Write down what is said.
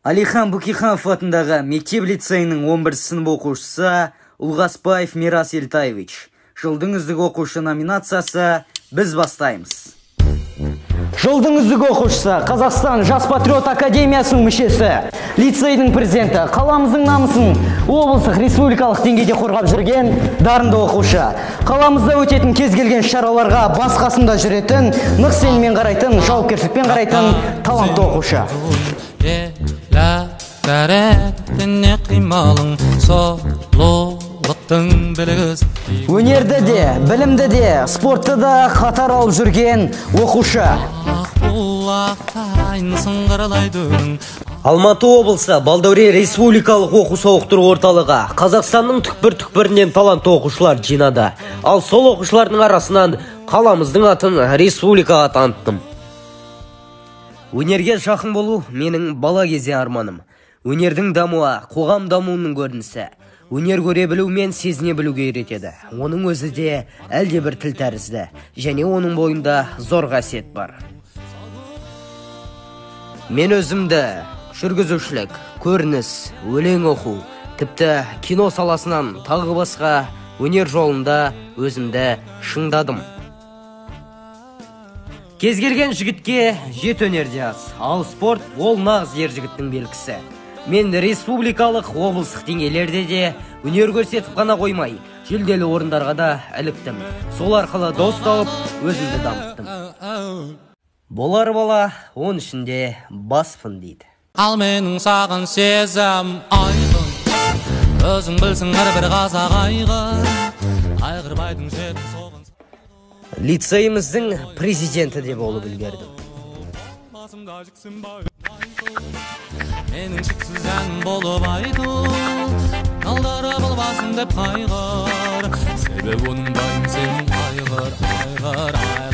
Алихан Бөкейханов атындағы мектеп-лицейінің 11 сынып оқушысы Ұлғасбаев Мирас Елтаевич. Жылдың үздік оқушы номинациясы «Біз бастаймыз». Жылдың үздік оқушысы, Қазақстан Жас Патриот Академиясының мүшесі, лицейдің президенті, қаламыздың намысын облыстық, республикалық деңгейде қорғап жүрген дарынды оқушы. Қаламызда өтетін кез келген шараларға бас қасында жүретін, нық сеніммен қарайтын, жауапкершілікпен қарайтын талантты оқушы. Өнерді де, білімді де, спортты да қатар алып жүрген оқушы. Алматы облысы Балдәурен республикалық оқу сауықтыру орталығы Қазақстанның түкпір-түкпірінен талантты оқушылар жинады. Ал сол оқушылардың арасынан қаламыздың атын республикаға таныттым. Өнерге жақын болу менің бала кезде арманым. Өнердің дамуы қоғам дамуының көрінісі. Өнер көре білу мен сезіне білуге үйретеді. Оның өзі де әлде бір тіл тәрізді, және оның бойында зор қасиет бар. Мен өзімді жүргізушілік, көрініс, өлең оқу, тіпті кино саласынан тағы басқа өнер жолында өзімді шыңдадым. Кез келген жігітке жеті өнер де аз, ал спорт ол нағыз ер жігіттің белгісі. Мен республикалық, облыстық деңгейлерде де өнер көрсетіп қана қоймай, жүлделі орындарға да іліктім. Сол арқылы дос тауып, өзімді дамыттым. Болар бала, он ішінде баспын дейді. Ал менің саған сезім айқын, өзің білсің әрбір қазақ айғыр, Айғырбайдың жеті соғын. Лицейіміздің президенті де болып үлгердім. Менің шексіз әнім болып айтыл, алдары болмасын деп қайғыр, себеп оның байым сенің айғыр, айғыр, айғыр.